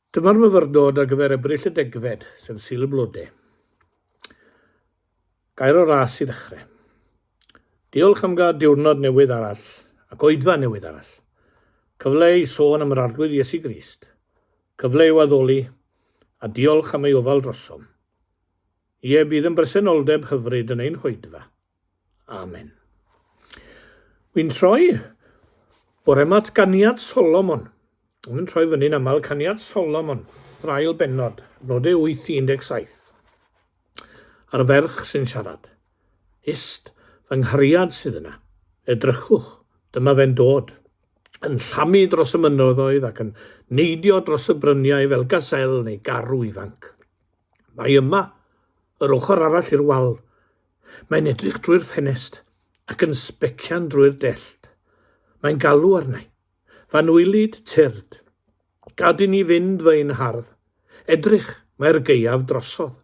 Dyma'r myfyrdod ar gyfer Ebrill y degfed, sef Sul y Blode. Gair o ras i ddechrau. Diolch am gael diwrnod newydd arall ac oedfa newydd arall. Cyfle i sôn am yr Arglwydd Iesu Grist. Cyfle i'w addoli a diolch am ei ofal drosom. Ie, bydd yn bresenoldeb hyfryd yn ein hoedfa. Amen. Wy'n troi bore yma at Ganiad Solomon. Wy'n troi fyny'n aml Caniad Solomon, yr ail bennod, nodau 8 i 17. A'r ferch sy'n siarad. Ist, fy nghariad sydd yna. Edrychwch, dyma fe'n dod. Yn llamu dros y mynyddoedd ac yn neidio dros y bryniau fel gazelle neu garw ifanc. Mae yma, yr ochr arall i'r wal. Mae'n edrych drwy'r ffenest ac yn sbecian drwy'r dellt. Mae'n galw arnai. F'anwylyd, tyrd. Gad i ni fynd fy un hardd. Edrych, mae'r gaeaf drosodd.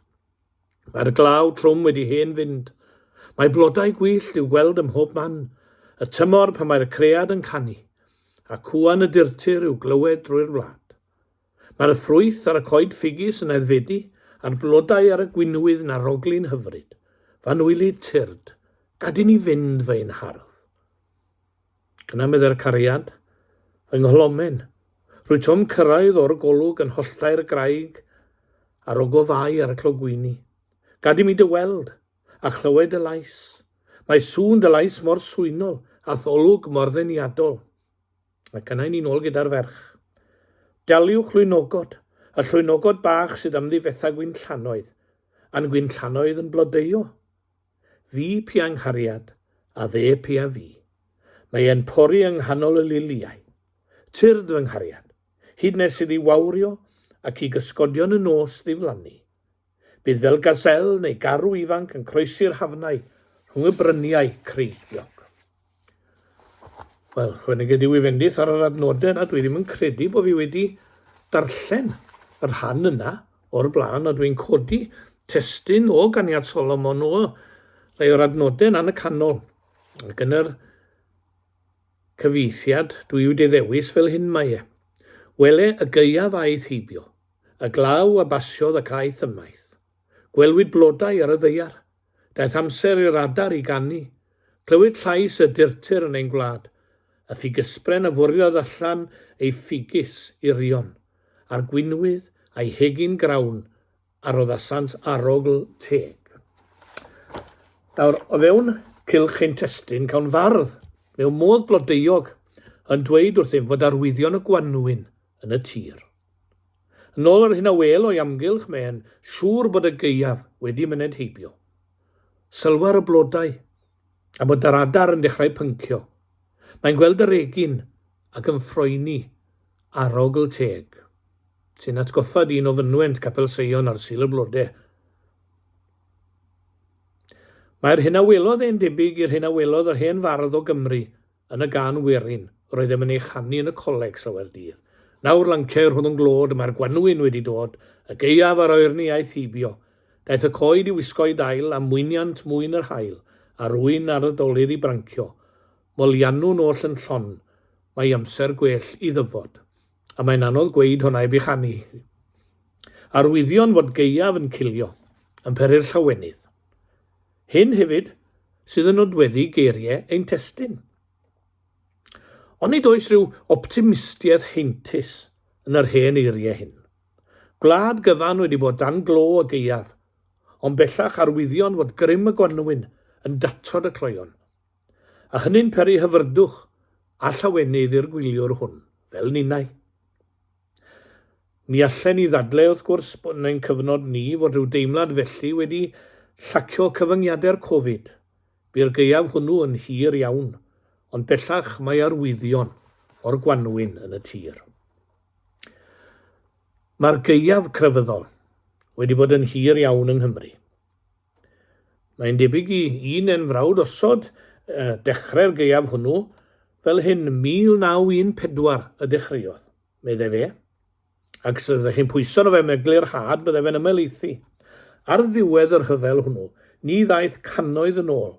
Mae'r glaw trwm wedi hen fynd. Mae blodau gwyllt i'w gweld ym mhob man, y tymor pan mae'r cread yn canu, a cŵan y durtur i'w glywed drwy'r wlad. Mae'r ffrwyth ar y coed ffigys yn aeddfedu, a'r blodau ar y gwinwydd yn arogli'n hyfryd. F'anwylyd tyrd, gad i ni fynd fy un hardd. Yna meddai'r cariad, fy nghlomen, rwyt o'm cyrraedd o'r golwg yn holltau'r graig a'r ogofâu ar y clogwyni. Gad i mi dy weld, a chlywed dy lais. Mae sŵn dy lais mor swynol, a'th olwg mor ddeniadol. Ac yna i ni'n ôl gyda'r ferch. Daliwch lwynogod, y llwynogod bach sydd am ddifetha gwinllannoedd, a'n gwinllannoedd yn blodeuo. Fi pia 'nghariad, a fe pia fi. Mae e'n pori yng nghanol y lilïau. Tyrd, fy nghariad, hyd nes iddi wawrio ac i gysgodion y nos ddiflannu. Bydd fel gazelle neu garw ifanc yn croesi'r hafnau rhwng y bryniau creigiog. Wel, chwenege Duw i fendith ar yr adnodau yna. Dwi ddim yn credu bod fi wedi darllen y rhan yna o'r blaen, ond dwi'n codi testun o Ganiad Solomon o rai o'r adnodau yna yn y canol. Ac yn yr cyfieithiad dwi wedi ddewis fel hyn mae e. Wele y gaeaf aeth heibio, Y glaw a basiodd ac aeth ymaith. Gwelwyd blodau ar y ddaear. Daeth amser i'r adar i ganu. Clywyd llais y durtur yn ein gwlad. Y ffigysbren a fwriodd allan ei ffigys i Rion, a'r gwinwydd a'i hegin grawn a roddasant arogl teg. Nawr, o fewn cylch ein testun, cawn fardd, mewn modd blodeuog, yn dweud wrthym fod arwyddion y gwanwyn yn y tir. Yn ôl yr hyn a wêl o'i amgylch, mae'n siŵr bod y gaeaf wedi myned heibio. Sylwa ar y blodau, a bod yr adar yn dechrau pyncio. Mae'n gweld yr egin ac yn ffroeni arogl teg, sy'n atgoffa dyn o fynwent Capel Seion ar Sul y Blode. Mae'r hyn a welodd e'n debyg i'r hyn a welodd yr hen fardd o Gymru Yn y gân werin, roeddem yn ei chanu yn y coleg slawer dydd. Nawr lanciau rhoddwn glod, mae'r gwanwyn wedi dod, y gaeaf a'r oerni aeth heibio. Daeth y coed i wisgo'u dail, a mwyniant mwyn yr haul, a'r ŵyn ar y dolydd i brancio. Moliannwn oll yn llon, mae amser gwell i ddyfod. A mae'n anodd gweud honna heb ei chanu. Arwyddion fod gaeaf yn cilio, yn peri'r llawenydd. Hyn hefyd sydd yn nodweddu geiriau ein testun. Onid oes rhyw optimistiaeth heintus yn yr hen eiriau hyn? Gwlad gyfan wedi bod dan glo y gaeaf, ond bellach arwyddion fod grym y gwanwyn yn datod y cloeon. A hynny'n peri hyfrydwch a llawenydd i'r gwyliwr hwn, fel ninnau. Mi allen ni ddadle, wrth gwrs, bod yn ein cyfnod ni fod rhyw deimlad felly wedi llacio cyfyngiadau'r Covid. Bu'r gaeaf hwnnw yn hir iawn, ond bellach mae arwyddion o'r gwanwyn yn y tir. Mae'r gaeaf crefyddol wedi bod yn hir iawn yng Nghymru. Mae'n debyg i un enfrawd osod dechrau'r gaeaf hwnnw fel hyn, 1914 y dechreuodd. Meddai fe. Ac os ydych chi'n pwyso arno fe am eglurhad, byddai fe'n ymhelaethu. Ar ddiwedd y rhyfel hwnnw, ni ddaeth cannoedd yn ôl,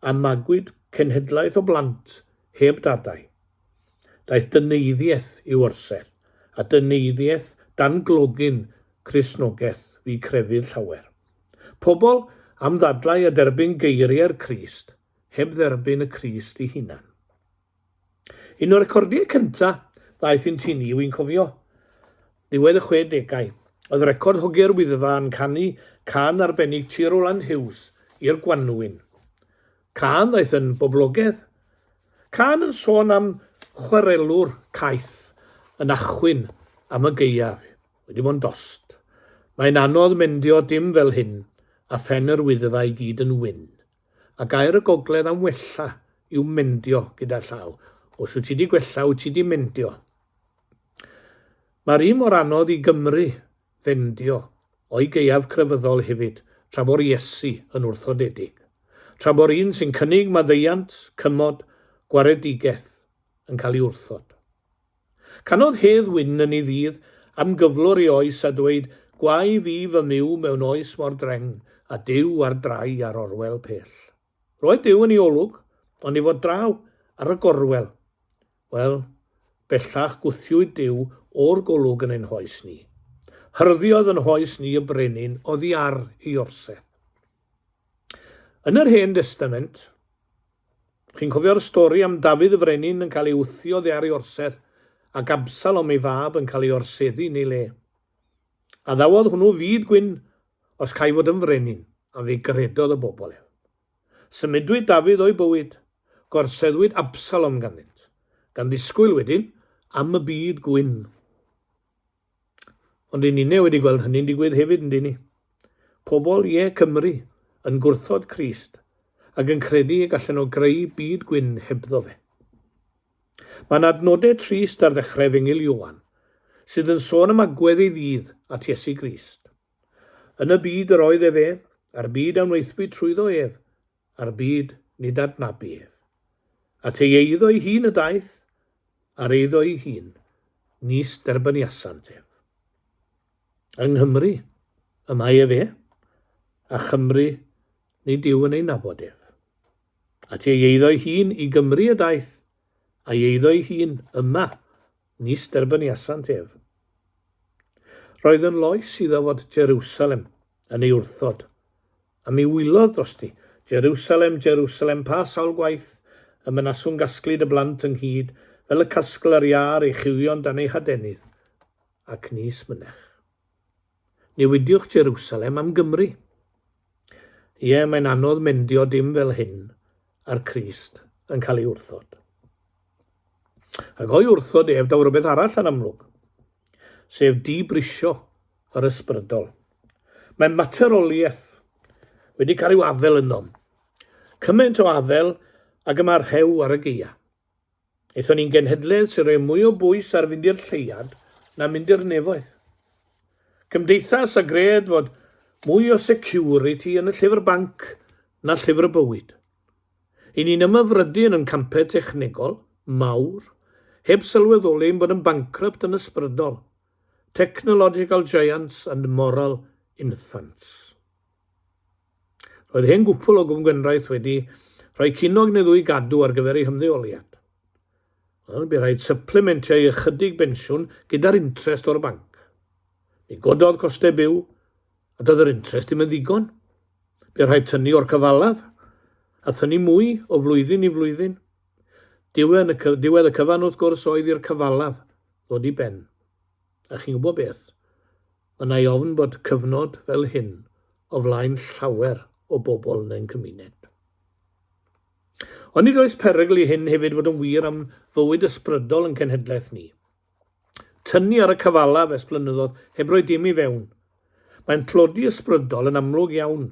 a magwyd cenhedlaeth o blant heb dadau. Daeth dyneiddiaeth i'w orsedd, a dyneiddiaeth Dan glogyn Cristnogaeth fu crefydd llawer. Pobl am ddadlau a derbyn geiriau'r Crist heb dderbyn y Crist ei hunan. Un o'r recordiau cynta ddaeth i'n tŷ ni, wy'n cofio, ddiwedd y chwedegau, oedd record Hogiau'r Wyddfa yn canu cân arbennig T Roland Hughes i'r Gwanwyn. Cân ddaeth yn boblogedd. Cân yn sôn am chwarelwr caeth yn achwyn am y gaeaf, wedi bod yn dost. Mae'n anodd mendio dim fel hyn, a phen yr Wyddfa i gyd yn wyn. A gair y gogledd am wella yw mendio gyda llaw. Os wyt ti 'di gwella, wyt ti 'di mendio. Mae'r un mor anodd i Gymru fendio o'i gaeaf crefyddol hefyd tra bo'r Iesu yn wrthodedig. Tra bo'r un sy'n cynnig maddeuant, cymod, gwaredigaeth yn cael ei wrthod. Canodd Hedd Wyn yn ei ddydd am gyflwr ei oes a dweud, Gwae fi fy myw mewn oes mor dreng, a Duw ar drai ar orwel pell. Roedd Duw yn ei olwg, ond ei fod draw ar y gorwel. Wel, bellach gwthiwyd Duw o'r golwg yn ein hoes ni. Hyrddiodd yn hoes ni y brenin oddi ar ei orsedd. Yn yr Hen Destament, chi'n cofio'r stori am Dafydd y frenin yn cael ei wthio oddi ar ei orsedd ac Absalom ei fab yn cael ei orseddu yn ei le. Addawodd hwnnw fyd gwyn os cai fod yn frenin, a fe gredodd y bobl ef. Symudwyd Dafydd o'i bywyd, gorseddwyd Absalom ganddynt, gan ddisgwyl wedyn am y byd gwyn. Ond i ninne wedi gweld hynny'n digwydd hefyd, yndyn ni? Pobl, ie, Cymru, yn gwrthod Crist, ac yn credu y gallen nhw greu byd gwyn hebddo fe. Mae yna adnodau trist ar ddechrau Efengyl Ioan, sydd yn sôn am agwedd ei ddydd at Iesu Grist. Yn y byd yr oedd efe, a'r byd a wnaethpwyd trwyddo ef, a'r byd nid adnabu ef. At ei eiddo ei hun y daeth, a'r eiddo ei hun, nis derbyniasant ef. Yng Nghymru y mae ef e, a Chymru nid yw yn ei nabod ef. At ei eiddo ei hun i Gymru y daeth, a'i eiddo ei hun yma, nis derbyniasant ef. Roedd yn loes iddo fod Jerusalem yn ei wrthod, A mi wylodd drosti, Jerusalem, Jerusalem, pa sawl gwaith y mynaswn gasglu dy blant ynghyd, fel y casgl yr iâr ei chywion dan ei hadenydd, ac nis mynech. Newidiwch Jerusalem am Gymru. Ie, mae'n anodd mendio dim fel hyn a'r Crist yn cael ei wrthod. Ac o'i wrthod ef, daw rhywbeth arall yn amlwg, sef dibrisio yr ysbrydol. Mae materoliaeth wedi cael rhyw afel ynom. Cymaint o afel ag y mae rhew ar y gaea. Aethon ni'n genhedlaeth sy'n rhoi mwy o bwys ar fynd i'r lleuad na mynd i'r nefoedd. Cymdeithas a gred fod mwy o security yn y llyfr banc na llyfr y bywyd. I ni'n ymhyfrydu yn yn campau technegol, mawr, heb sylweddoli ein bod yn bankrupt yn ysbrydol. Technological Giants and Moral Infants. Roedd hen gwpl o Gwm Gwendraeth wedi rhoi cinog neu ddwy gadw ar gyfer eu hymddeoliad. Wel, bu rhaid supplementio ei ychydig bensiwn gyda'r interest o'r banc. Mi gododd costau byw, a doedd yr interest ddim yn ddigon. Bu rhaid tynnu o'r cyfalaf, a thynnu mwy o flwyddyn i flwyddyn. Diwedd y, diwedd y cyfan, wrth gwrs, oedd i'r cyfalaf ddod i ben. A chi'n gwybod beth? Mae 'na i ofn bod cyfnod fel hyn o flaen llawer o bobl yn ein cymuned. Ond nid oes perygl i hyn hefyd fod yn wir am fywyd ysbrydol yn cenhedlaeth ni. Tynnu ar y cyfalaf ers blynyddoedd heb roi dim i fewn. Mae'n tlodi ysbrydol yn amlwg iawn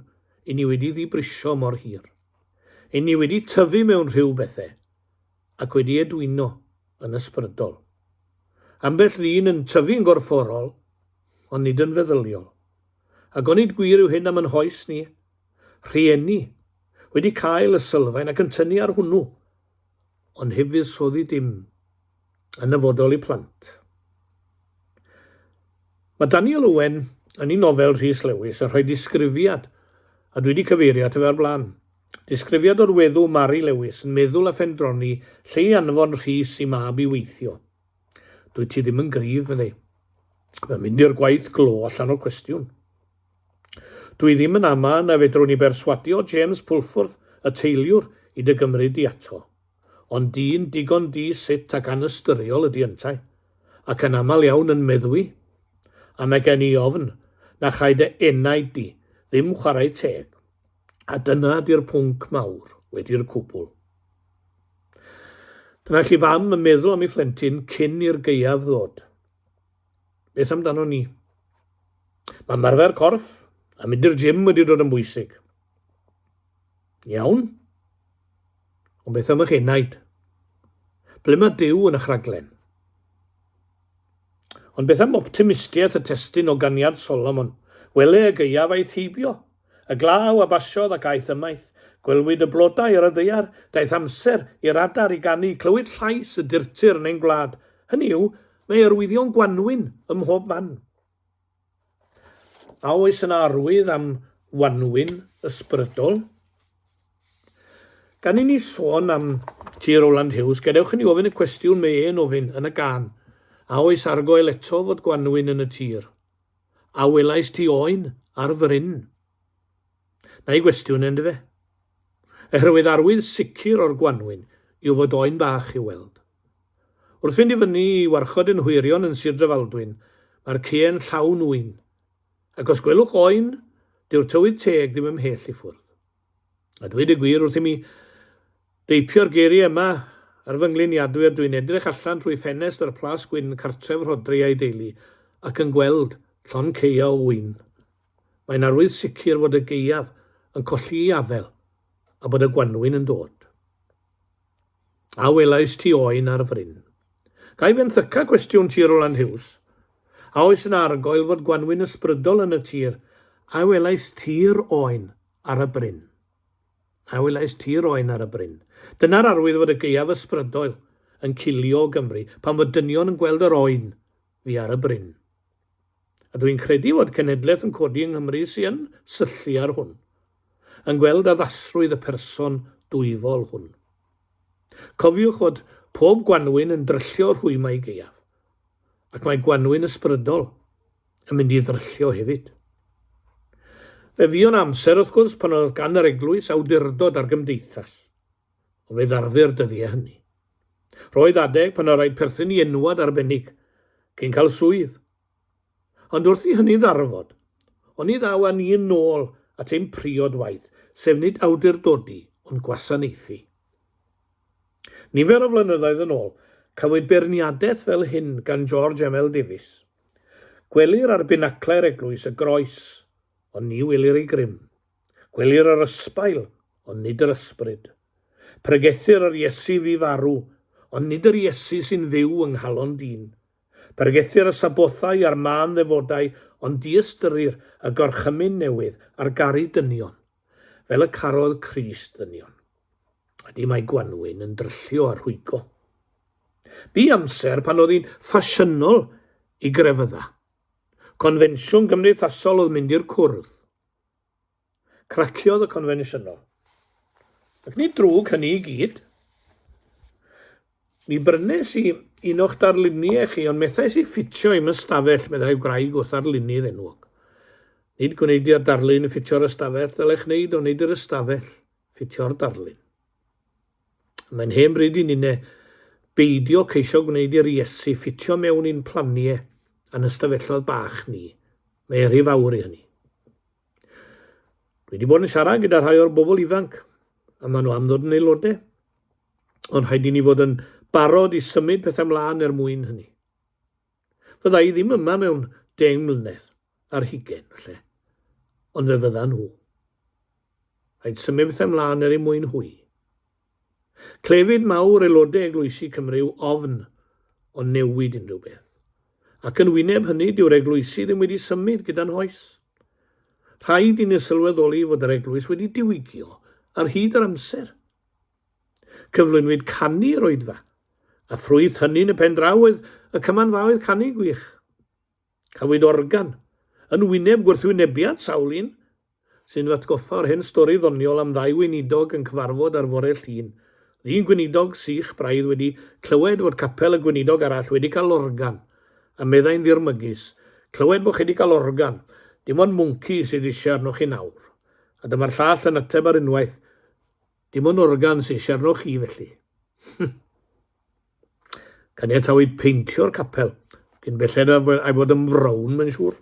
i ni wedi ddibrisio mor hir. I ni wedi tyfu mewn rhyw bethau ac wedi edwino yn ysbrydol. Ambell ddyn yn tyfu'n gorfforol, ond nid yn feddyliol. Ac onid gwir yw hyn am yn hoes ni? Rhieni, wedi cael y sylfaen ac yn tynnu ar hwnnw, ond heb fuddsoddi dim yn nyfodol eu plant. Mae Daniel Owen yn ei nofel Rhys Lewis yn rhoi disgrifiad, a dwi wedi cyfeirio ato fe o'r blaen, Disgrifiad o'r weddw Mari Lewis yn meddwl a phendroni lle i anfon Rhys i mab i weithio. Dwyt ti ddim yn gryf, meddai. Mae mynd i'r gwaith glo allan o'r cwestiwn. Dwi ddim yn ama na fedrwn ni berswadio James Pulford, y teiliwr, i dy gymryd di ato. Ond dyn digon di sut ac anystyriol ydi yntau, ac yn aml iawn yn meddwi. A mae gen i ofn na chai dy enaid di ddim chwarae teg. A dyna di'r pwnc mawr, wedi'r cwbl. Dyna chi fam yn meddwl am ei phlentyn cyn i'r gaeaf ddod. Beth amdano ni? Mae ymarfer corff a mynd i'r gym wedi dod yn bwysig. Iawn. Ond beth am eich enaid? Ble mae Duw yn eich rhaglen? Ond beth am optimistiaeth y testun o ganiad Solomon? Wele y gaeaf aeth heibio. Y glaw a basiodd ac aeth ymaith. Gwelwyd y blodau ar y ddaear, daeth amser i'r adar i ganu, clywyd llais y durtur yn ein gwlad. Hynny yw, mae arwyddion gwanwyn ym mhob man. A oes yna arwydd am wanwyn ysbrydol? Gan i ni sôn am T. Rowland Hughes, gadewch i ni ofyn y cwestiwn mae e'n ofyn yn y gân. A oes argoel eto fod gwanwyn yn y tir? A welais ti oen ar fryn? Na'i gwestiwn e, yndyfe? Oherwydd arwydd sicr o'r gwanwyn yw fod oen bach i'w weld. Wrth fynd i fyny i warchod ein hwyrion yn Sir Drefaldwyn, mae'r cae'n llawn ŵyn. Ac os gwelwch oen, dyw'r tywydd teg ddim ymhell i ffwrdd. A dweud y gwir, wrth i mi deipio'r geiriau yma ar fy ngliniadwyr, dwi'n edrych allan trwy ffenest yr Plas Gwyn, cartref Rhodri a'i deulu, ac yn gweld llond caeau o ŵyn. Mae'n arwydd sicr fod y gaeaf yn colli'i afel a bod y gwanwyn yn dod. A welais ti oen ar fryn? Ga i fenthyca cwestiwn ti, Roland Hughes? A oes yna argoel fod gwanwyn ysbrydol yn y tir? A welais ti'r oen ar y bryn? A welais ti'r oen ar y bryn? Dyna'r arwydd fod y gaeaf ysbrydol yn cilio o Gymru, pan fod dynion yn gweld yr oen fi ar y bryn. A dw i'n credu fod cenhedlaeth yn codi yng Nghymru sy yn syllu ar hwn, yn gweld addasrwydd y person dwyfol hwn. Cofiwch fod pob gwanwyn yn dryllio rhwymau gaeaf, ac mae gwanwyn ysbrydol yn mynd i ddryllio hefyd. Fe fuon amser, wrth gwrs, pan oedd gan yr eglwys awdurdod ar gymdeithas, ond fe ddarfu'r dyddiau hynny. Roedd adeg pan oedd rhaid perthyn i enwad arbennig cyn cael swydd. Ond wrth i hynny ddarfod, oni ddaw â ni yn ôl at ein priod waith, sef nid awdurdodi, ond gwasanaethu. Nifer o flynyddoedd yn ôl, cafwyd beirniadaeth fel hyn gan George M. L. Davies. Gwelir ar binaclau'r eglwys y groes, ond ni welir ei grym. Gwelir yr ysbail, ond nid yr ysbryd. Pregethir yr Iesu fu farw, ond nid yr Iesu sy'n fyw yng nghalon dyn. Pregethir y Sabothau a'r mân ddefodau, ond diystyrir y gorchymyn newydd ar garu dynion, fel y carodd Crist ddynion. Ydy mae gwanwyn yn dryllio a rhwygo. Bu amser pan oedd hi'n ffasiynol i grefydda. Confensiwn gymdeithasol oedd mynd i'r cwrdd. Craciodd y confensiynol. Ac nid drwg hynny i gyd. Mi brynes i un o'ch darluniau chi, ond methais i ffitio i'm ystafell, meddai gwraig wrth arlunydd enwog. Nid gwneud i'r darlun ffitio'r ystafell ddylech wneud, ond wneud i'r ystafell ffitio'r darlun. Mae'n hen bryd i ninne beidio ceisio gwneud i'r Iesu ffitio mewn i'n planie a'n ystafelloedd bach ni. Mae e rhy fawr i hynny. Dwi wedi bod yn siarad gyda rhai o'r bobl ifanc, a maen nhw am ddod yn aelodau. Ond rhaid i ni fod yn barod i symud pethau mlaen er mwyn hynny. Fydda i ddim yma mewn 10 mlynedd ar hugain, falle, ond fe fydda nhw. Rhaid symud pethau mlaen er eu mwyn hwy. Clefyd mawr aelodau eglwysi Cymru yw ofn o newid unrhyw beth. Ac yn wyneb hynny, dyw'r eglwysi ddim wedi symud gyda'n hoes. Rhaid i ni sylweddoli fod yr eglwys wedi diwygio ar hyd yr amser. Cyflwynwyd canu i'r oedfa, a ffrwyth hynny yn y pen draw oedd y cymanfaoedd canu gwych. Cafwyd organ, yn wyneb gwrthwynebiad sawl un, sy'n fy atgoffa o'r hen stori ddoniol am ddau weinidog yn cyfarfod ar fore Llun. Oedd un gweinidog sych braidd wedi clywed fod capel y gweinidog arall wedi cael organ, a meddai'n ddirmygus, Clywed bod chi wedi cael organ, dim ond mwnci sydd eisiau arnoch chi nawr. A dyma'r llall yn ateb ar unwaith, dim ond organ sydd eisiau arnoch chi felly. Caniatawyd peintio'r capel, cyn belled a'i fod yn frown, mae'n siŵr.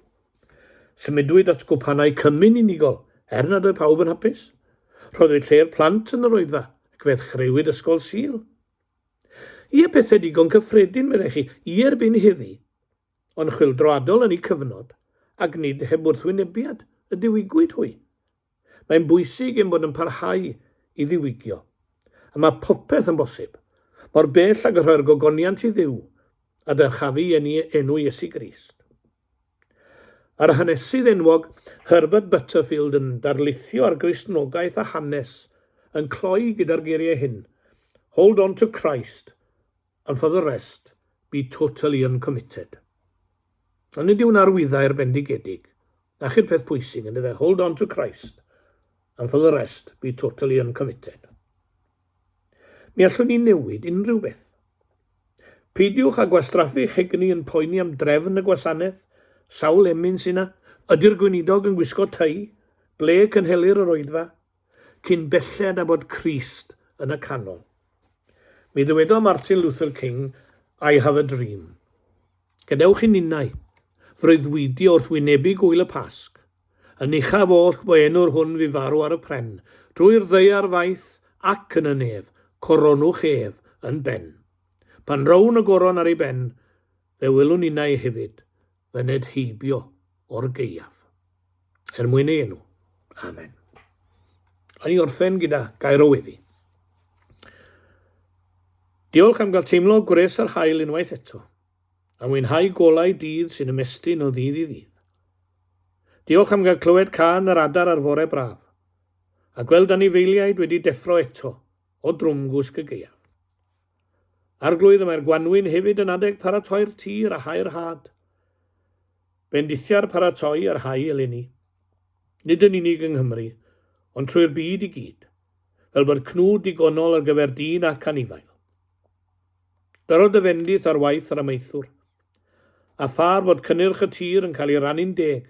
Symudwyd at gwpanau cymun unigol, er nad oedd pawb yn hapus. Rhoddwyd lle i'r plant yn yr oedfa, ac fe ddechreuwyd ysgol Sul. Ie, pethau digon cyffredin, meddech chi, i erbyn heddi, ond chwyldroadol yn eu cyfnod, ac nid heb wrthwynebiad y diwygwyd hwy. Mae'n bwysig ein bod yn parhau i ddiwygio. A mae popeth yn bosib. Mor bell ag y rhoi'r gogoniant i Dduw a dyrchafu enw Iesu Grist. A'r hanesydd enwog Herbert Butterfield yn darlithio ar Gristnogaeth a hanes yn cloi gyda'r geiriau hyn, Hold on to Christ and for the rest be totally uncommitted. Ond nid yw'n arwyddair bendigedig. Nachi'r peth pwysig, yndyfe? Hold on to Christ, and for the rest, be totally uncommitted. Mi allwn ni newid unrhyw beth. Peidiwch â gwastraffu'ch hegni yn poeni am drefn y gwasanaeth, sawl emyn sy'n na, ydy'r gweinidog yn gwisgo tei, ble cynhelir yr oedfa, cyn belled â bod Crist yn y canol. Mi ddywedodd Martin Luther King, I have a dream. Gadewch i ninnau freuddwydio wrth wynebu gŵyl y Pasg. Yn uchaf oll bo enw'r hwn fu farw ar y pren, drwy'r ddaear faith ac yn y nef, coronwch ef yn ben. Pan rown y goron ar ei ben, fe welwn ninnau hefyd fyned heibio o'r gaeaf. Er mwyn ei enw. Amen. A ni orffen gyda gair o weddi. Diolch am gael teimlo gwres yr haul unwaith eto, a mwynhau golau dydd sy'n ymestyn o ddydd i ddydd. Diolch am gael clywed cân yr adar ar fore braf, a gweld anifeiliaid wedi deffro eto o drwmgwsg y gaeaf. Arglwydd, y mae'r gwanwyn hefyd yn adeg paratoi'r tir a hau'r had. Bendithia'r paratoi a'r hau eleni, nid yn unig yng Nghymru, ond trwy'r byd i gyd, fel bod cnwd digonol ar gyfer dyn ac anifail. Dyro dy fendith ar waith yr amaethwr, a phâr fod cynnyrch y tir yn cael ei rannu'n deg,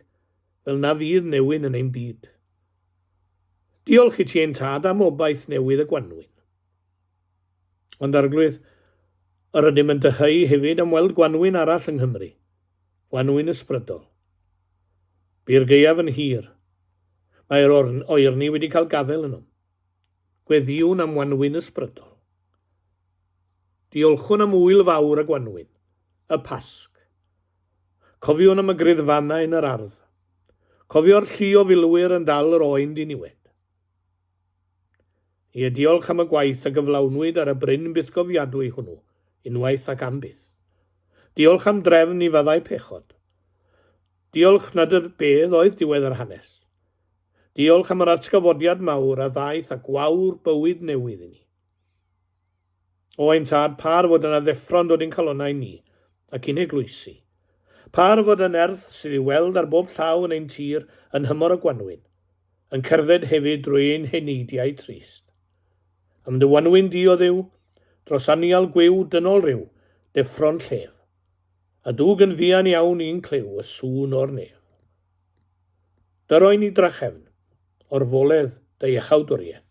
fel na fydd newyn yn ein byd. Diolch i ti ein Tad am obaith newydd y gwanwyn. Ond Arglwydd, yr ydym yn dyheu hefyd am weld gwanwyn arall yng Nghymru, gwanwyn ysbrydol. Bu'r gaeaf yn hir. Mae'r oerni wedi cael gafael ynom. Gweddïwn am wanwyn ysbrydol. Diolchwn am ŵyl fawr y gwanwyn, y Pasg. Cofiwn am y griddfannau yn yr ardd. Cofio'r llu o filwyr yn dal yr oen diniwed. Ie, diolch am y gwaith a gyflawnwyd ar y bryn bythgofiadwy hwnnw, unwaith ac am byth. Diolch am drefn i faddau pechod. Diolch nad y bedd oedd diwedd yr hanes. Diolch am yr atgyfodiad mawr a ddaeth â gwawr bywyd newydd i ni. O ein Tad, pâr fod yna ddeffro'n dod i'n calonnau ni ac i'n heglwysi. Pâr fod y nerth sydd i'w weld ar bob llaw yn ein tir yn nhymor y gwanwyn, yn cerdded hefyd drwy ein heneidiau trist. Am dy wanwyn di, o Dduw, dros anial gwiw dynol ryw, deffro'n llef. A dwg yn fuan iawn i'n clyw y sŵn o'r nef. Dyroen i drachefn, orfoledd dy iachawdwriaeth,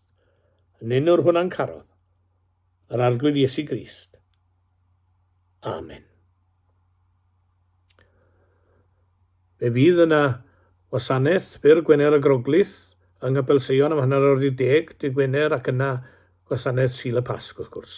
yn enw'r hwn a'n carodd, yr Arglwydd Iesu Grist. Amen. Fe fydd yna wasanaeth byr Gwener y Groglith yng Nghapel Seion am 10:30 dydd Gwener ac yna gwasanaeth Sul y Pasg wrth gwrs.